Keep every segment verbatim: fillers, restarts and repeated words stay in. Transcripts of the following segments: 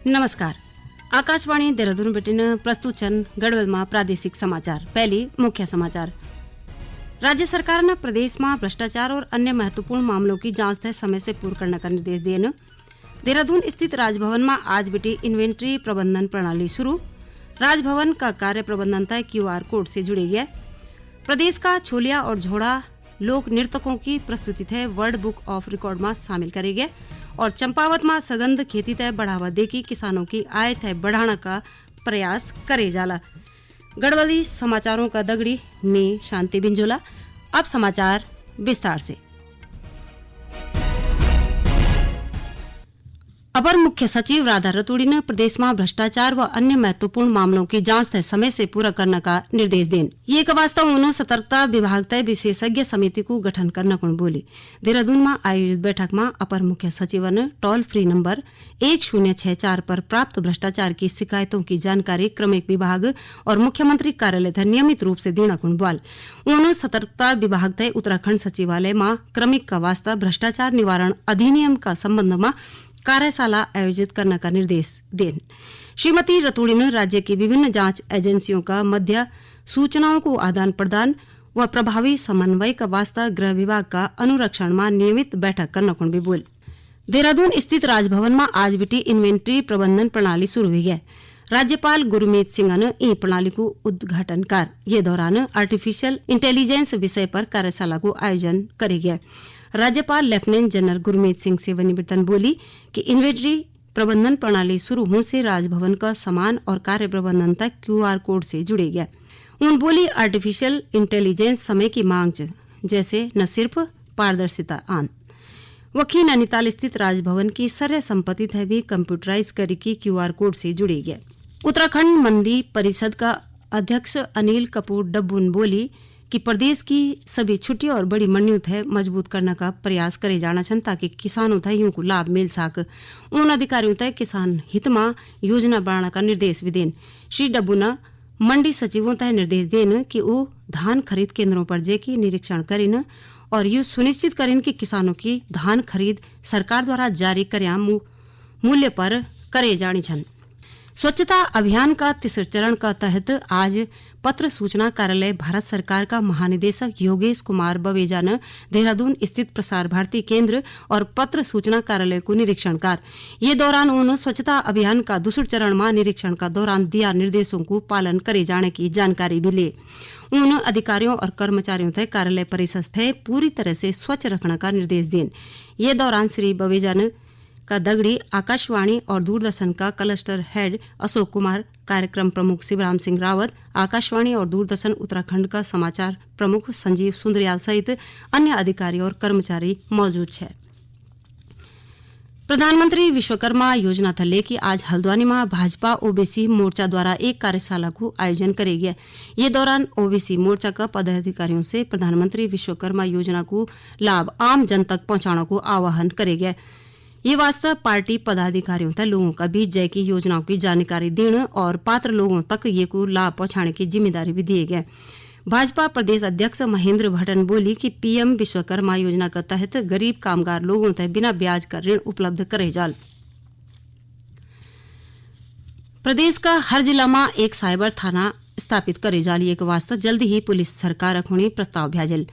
नमस्कार। आकाशवाणी देहरादून बिटिन प्रस्तुत छन गढ़वाल मा प्रादेशिक समाचार। पहली मुख्य समाचार। राज्य सरकार ने प्रदेश मा भ्रष्टाचार और अन्य महत्वपूर्ण मामलों की जांच तय समय से पूर्ण करने का निर्देश देन। देहरादून स्थित राजभवन मा आज बिटी इन्वेंट्री प्रबंधन प्रणाली शुरू। राजभवन का कार्य प्रबंधन तय क्यूआर कोड से जुड़े गया। प्रदेश का छोलिया और झोड़ा लोक नृतकों की प्रस्तुति थे वर्ल्ड बुक ऑफ रिकॉर्ड मा शामिल करे गए और चंपावत मा सगंध खेती तय बढ़ावा देके किसानों की आय तय बढ़ाना का प्रयास करे जाला। गढ़वाली समाचारों का दगड़ी में शांति बिंजोला। अब समाचार विस्तार से। अपर मुख्य सचिव राधा रतूड़ी ने प्रदेश में भ्रष्टाचार व अन्य महत्वपूर्ण मामलों की जांच तय समय से पूरा करने का निर्देश देन। ये का वास्ता उन्होंने सतर्कता विभाग तय विशेषज्ञ समिति को गठन करना कुण बोली। देहरादून में आयोजित बैठक में अपर मुख्य सचिव ने टोल फ्री नंबर एक शून्य छह चार पर प्राप्त भ्रष्टाचार की शिकायतों की जानकारी क्रमिक विभाग और मुख्यमंत्री कार्यालय तक नियमित रूप से देना कुण बॉल। उन्होंने सतर्कता विभाग तय उत्तराखंड सचिवालय में क्रमिक का वास्ता भ्रष्टाचार निवारण अधिनियम का संबंध में कार्यशाला आयोजित करने का निर्देश देन। श्रीमती रतूड़ी ने राज्य की विभिन्न जांच एजेंसियों का मध्य सूचनाओं को आदान प्रदान व प्रभावी समन्वय का वास्ता गृह विभाग का अनुरक्षण में नियमित बैठक करना कुण भी बोल। देहरादून स्थित राजभवन में आज बिटी इन्वेंट्री प्रबंधन प्रणाली शुरू हुई है। राज्यपाल गुरमीत सिंह ने ई प्रणाली को उद्घाटन कर ये दौरान आर्टिफिशियल इंटेलिजेंस विषय पर कार्यशाला को आयोजन करे गया। राज्यपाल लेफ्टिनेंट जनरल गुरमीत सिंह सेवानिवृत्तन बोली कि इन्वेंट्री प्रबंधन प्रणाली शुरू होने से राजभवन का सामान और कार्य प्रबंधन तक क्यूआर कोड से जुड़े गया। उन बोली आर्टिफिशियल इंटेलिजेंस समय की मांग च, जैसे न सिर्फ पारदर्शिता आन। वखी नैनीताल स्थित राजभवन की सर्य संपत्ति थे भी कंप्यूटराइज करी की क्यूआर कोड से जुड़े गए। उत्तराखंड मंडी परिषद का अध्यक्ष अनिल कपूर डब्बू ने बोली कि प्रदेश की सभी छोटी और बड़ी मंडियों थे मजबूत करने का प्रयास करे जाना छन, ताकि किसानों थे यूं को लाभ मिल सक। उन अधिकारियों थे किसान हित मा योजना बनाने का निर्देश भी देन। श्री डब्बू ने मंडी सचिवों तय निर्देश देन कि वो धान खरीद केंद्रों पर जेकी निरीक्षण करिन और यू सुनिश्चित करिन कि किसानों की धान खरीद सरकार द्वारा जारी कर्या मू-, मूल्य पर करे जानी छन। स्वच्छता अभियान का तीसरे चरण का तहत आज पत्र सूचना कार्यालय भारत सरकार का महानिदेशक योगेश कुमार बवेजा ने देहरादून स्थित प्रसार भारती केंद्र और पत्र सूचना कार्यालय को निरीक्षण कर ये दौरान उन्होंने स्वच्छता अभियान का दूसरे चरण में निरीक्षण का दौरान दिया निर्देशों को पालन करे जाने की जानकारी भी ली। उन्होंने अधिकारियों और कर्मचारियों तय कार्यालय परिसर तय पूरी तरह से स्वच्छ रखने का निर्देश देन। ये दौरान श्री बवेजा ने का दगड़ी आकाशवाणी और दूरदर्शन का क्लस्टर हेड अशोक कुमार, कार्यक्रम प्रमुख शिवराम सिंह रावत, आकाशवाणी और दूरदर्शन उत्तराखंड का समाचार प्रमुख संजीव सुंदरियाल सहित अन्य अधिकारी और कर्मचारी मौजूद छे। प्रधानमंत्री विश्वकर्मा योजना थे लेके आज हल्द्वानी में भाजपा ओबीसी मोर्चा द्वारा एक कार्यशाला को आयोजन करे गया। ये दौरान ओबीसी मोर्चा का पदाधिकारियों से प्रधानमंत्री विश्वकर्मा योजना को लाभ आम जन तक पहुंचाने को आह्वान करे गया। ये वास्ते पार्टी पदाधिकारियों तक लोगों का बीच जय की योजनाओं की जानकारी देने और पात्र लोगों तक ये को लाभ पहुंचाने की जिम्मेदारी भी दिए गए। भाजपा प्रदेश अध्यक्ष महेंद्र भट्ट ने बोली कि पीएम विश्वकर्मा योजना के तहत गरीब कामगार लोगों तक बिना ब्याज का ऋण उपलब्ध करे जाल। प्रदेश का हर जिला में एक साइबर थाना स्थापित करे जाली के वास्ते जल्दी ही पुलिस सरकार रखोनी प्रस्ताव भेजल।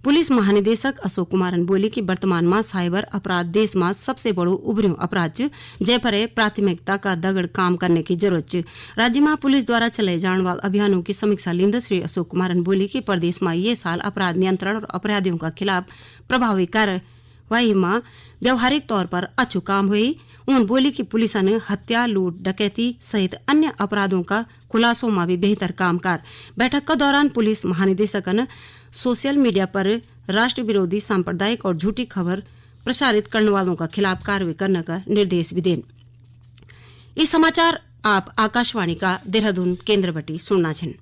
पुलिस महानिदेशक अशोक कुमारन बोली कि वर्तमान में साइबर अपराध देश में सबसे बड़ो उभरियों अपराध च, जय पर प्राथमिकता का दगड़ काम करने की जरूरत च। राज्य में पुलिस द्वारा चलाए जाने वाले अभियानों की समीक्षा लिंद श्री अशोक कुमारन बोली कि प्रदेश में ये साल अपराध नियंत्रण और अपराधियों का खिलाफ प्रभावी कार्य वाही मां व्यावहारिक तौर पर अच्छु काम हुई। उन बोली कि पुलिस ने हत्या, लूट, डकैती सहित अन्य अपराधों का खुलासों में भी बेहतर काम कर। बैठक के दौरान पुलिस महानिदेशक ने सोशल मीडिया पर राष्ट्र विरोधी, सांप्रदायिक और झूठी खबर प्रसारित करने वालों का खिलाफ कार्रवाई करने का निर्देश भी देन। ये समाचार आप आकाशवाणी का देहरादून केंद्र बटी सुनना छिन।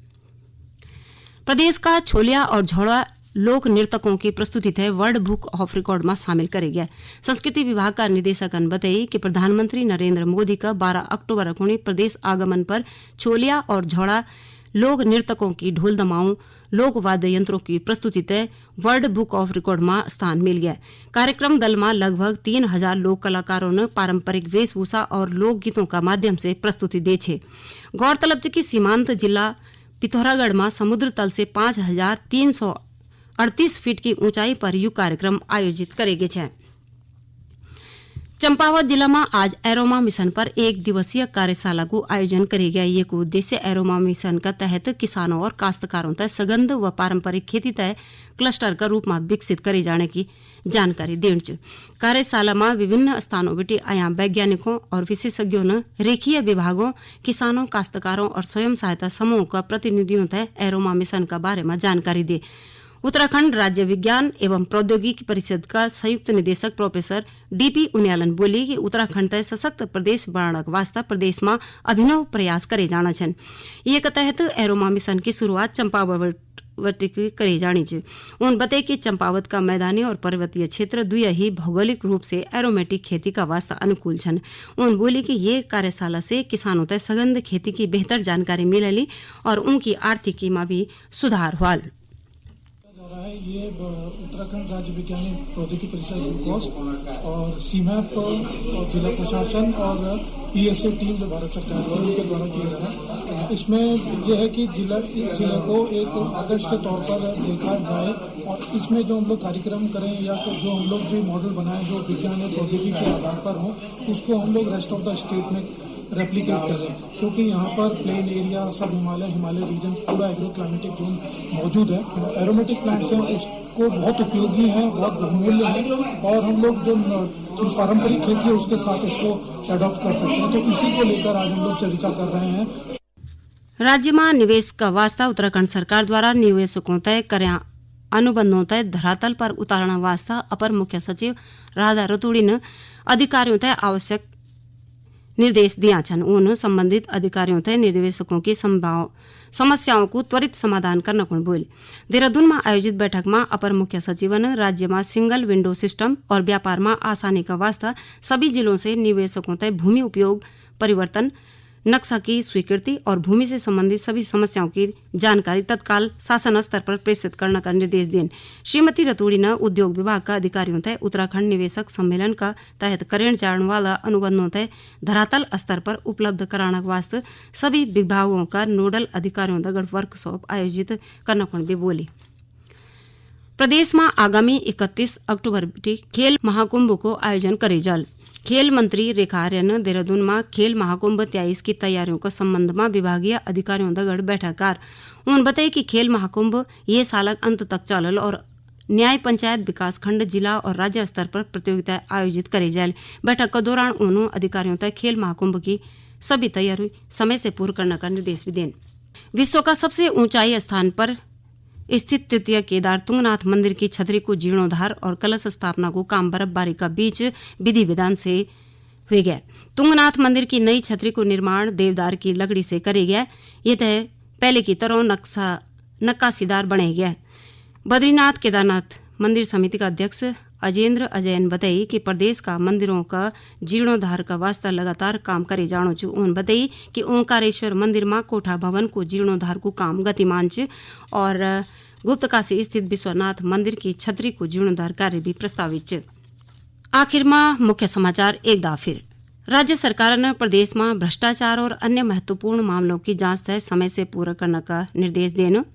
प्रदेश का छोलिया और झोड़ा लोक नृतकों की प्रस्तुति थे वर्ल्ड बुक ऑफ रिकॉर्ड में शामिल करे गया। संस्कृति विभाग का निदेशकन बताई कि प्रधानमंत्री नरेंद्र मोदी का बारह अक्टूबर को प्रदेश आगमन पर छोलिया और झोड़ा लोक नृतकों की ढोल दमाऊं लोक वाद्य यंत्रों की प्रस्तुति तय World Book of Record मा स्थान मिल गया। कार्यक्रम दल मा लगभग तीन हजार लोक कलाकारों ने पारंपरिक वेशभूषा और लोकगीतों का माध्यम से प्रस्तुति दे छे। गौरतलब है कि सीमांत जिला पिथौरागढ़ मा समुद्र तल से पाँच हजार तीन सौ अड़तीस फीट की ऊंचाई पर यु कार्यक्रम आयोजित करे गए छे। चंपावत जिला मा आज एरोमा मिशन पर एक दिवसीय कार्यशाला को आयोजन करे गया। ये को उद्देश्य एरोमा मिशन का तहत किसानों और काश्तकारों तक सगंध व पारंपरिक खेती तय क्लस्टर का रूप मा विकसित करे जाने की जानकारी देण च। कार्यशाला मा विभिन्न स्थानों बिटी आया वैज्ञानिकों और विशेषज्ञों ने रेखीय विभागों, किसानों, काश्तकारों और स्वयं सहायता समूहों का प्रतिनिधियों तय एरोमा मिशन का बारे मा जानकारी दे। उत्तराखंड राज्य विज्ञान एवं प्रौद्योगिकी परिषद का संयुक्त निदेशक प्रोफेसर डीपी उनियालन बोली कि उत्तराखंड तय सशक्त प्रदेश बनाने के वास्ते प्रदेश मा अभिनव प्रयास करे जाना छन। ये के तहत एरोमा मिशन की शुरुआत चंपावत वटिक करे जानी च। उन बताई कि चंपावत का मैदानी और पर्वतीय क्षेत्र दुया ही भौगोलिक रूप से एरोमेटिक खेती का वास्ते अनुकूल छन। उन बोली कि ये कार्यशाला से किसानों तय सगंध खेती की बेहतर जानकारी मिलेली और उनकी आर्थिकी मा भी सुधार हुआ। जा रहा है। ये, अ, उत्तराखंड राज्य विज्ञान एवं प्रौद्योगिकी परिषद, रूकॉस, और सीमैप और जिला प्रशासन और पीएसए टीम जो भारत सरकार की, उनके द्वारा किया जा रहा है। इसमें यह है कि जिला, इस जिले को एक आदर्श के तौर पर देखा जाए और इसमें जो हम लोग कार्यक्रम करें या तो जो हम लोग भी मॉडल बनाएं जो विज्ञान और प्रौद्योगिकी के आधार पर हों, उसको हम लोग रेस्ट ऑफ द स्टेट में रेप्लिकेट कर रहे हैं, क्योंकि यहाँ पर प्लेन एरिया, सब हिमालय, हिमालय रीजन, पूरा एग्रो क्लाइमेटिक जोन मौजूद है। एरोमेटिक प्लांट्स हैं, उसको बहुत उपयोगी है, बहुत बहुमूल्य है और हम लोग जो न-, पारंपरिक खेती है उसके साथ इसको अडॉप्ट कर सकते हैं। तो इसी को लेकर आज हम लोग चर्चा कर रहे हैं। राज्य मा निवेश का वास्ता उत्तराखंड सरकार द्वारा निवेशकों तय कर्या अनुबंधों तय धरातल पर उतारण वास्ता अपर मुख्य सचिव राधा रतूड़ी ने अधिकारियों तय आवश्यक निर्देश दिया छन। उन संबंधित अधिकारियों तय निवेशकों की संभाव-, समस्याओं को त्वरित समाधान करना कुण बोल। देहरादून में आयोजित बैठक में अपर मुख्य सचिवन राज्य में सिंगल विंडो सिस्टम और व्यापार में आसानी का वास्ता सभी जिलों से निवेशकों तय भूमि उपयोग परिवर्तन, नक्शा की स्वीकृति और भूमि से संबंधित सभी समस्याओं की जानकारी तत्काल शासन स्तर पर प्रेषित करने का निर्देश देन। श्रीमती रतूड़ी ने उद्योग विभाग का अधिकारियों तय उत्तराखंड निवेशक सम्मेलन का तहत करेण जाण वाला अनुबंधों तय धरातल स्तर पर उपलब्ध कराने के वास्ते सभी विभागों का नोडल अधिकारियों दगड़ वर्कशॉप आयोजित करना कुण भी बोली। प्रदेश में आगामी इकतीस अक्टूबर बिटी खेल महाकुंभ को आयोजन करे जाल। खेल मंत्री रेखा आर्य ने देहरादून में खेल महाकुंभ तेईस की तैयारियों के संबंध में विभागीय अधिकारियों दगड़ बैठक कार। उन्होंने बताया कि खेल महाकुंभ ये साल अंत तक चलल और न्याय पंचायत, विकास खंड, जिला और राज्य स्तर पर प्रतियोगिता आयोजित करे जाल। बैठक के दौरान उन्होंने अधिकारियों तक खेल महाकुंभ की सभी तैयारी समय से पूर्ण करने का निर्देश भी देन। विश्व का सबसे ऊंचाई स्थान पर स्थित तृतीय केदार तुंगनाथ मंदिर की छतरी को जीर्णोद्धार और कलश स्थापना को काम बर्फबारी का बीच विधि विधान से हुए गया। तुंगनाथ मंदिर की नई छतरी को निर्माण देवदार की लकड़ी से करे गया। ये तय पहले की तरह नक्शा, नक्काशीदार बने गया। बद्रीनाथ केदारनाथ मंदिर समिति का अध्यक्ष अजेंद्र अजय ने बताई कि प्रदेश का मंदिरों का जीर्णोद्धार का वास्ता लगातार काम करे जाणो च। उन बताई कि ओंकारेश्वर मंदिर में कोठा भवन को जीर्णोद्धार को काम गतिमान च और गुप्तकाशी स्थित विश्वनाथ मंदिर की छतरी को जीर्णोद्धार कार्य भी प्रस्तावित च। आखिर में मुख्य समाचार एक दा फिर। राज्य सरकार ने प्रदेश में भ्रष्टाचार और अन्य महत्वपूर्ण मामलों की जांच तय समय से पूरा करने का निर्देश देन।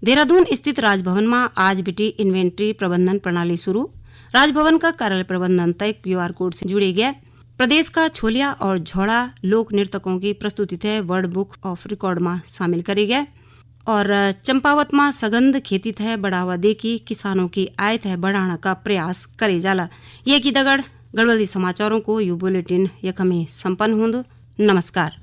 देहरादून स्थित राजभवन में आज बिटी इन्वेंट्री प्रबंधन प्रणाली शुरू। राजभवन का कार्यालय प्रबंधन तय क्यूआर कोड से जुड़े गया। प्रदेश का छोलिया और झोड़ा लोक नृतकों की प्रस्तुति तय World Book of Record में शामिल करे गया। और चंपावत में सगंध खेती तय बढ़ावा देके किसानों की आय तय बढ़ाने का प्रयास करे जाला। ये की दगड़ गढ़वाली समाचारों को यू बुलेटिन यखमी संपन्न होंदु। नमस्कार।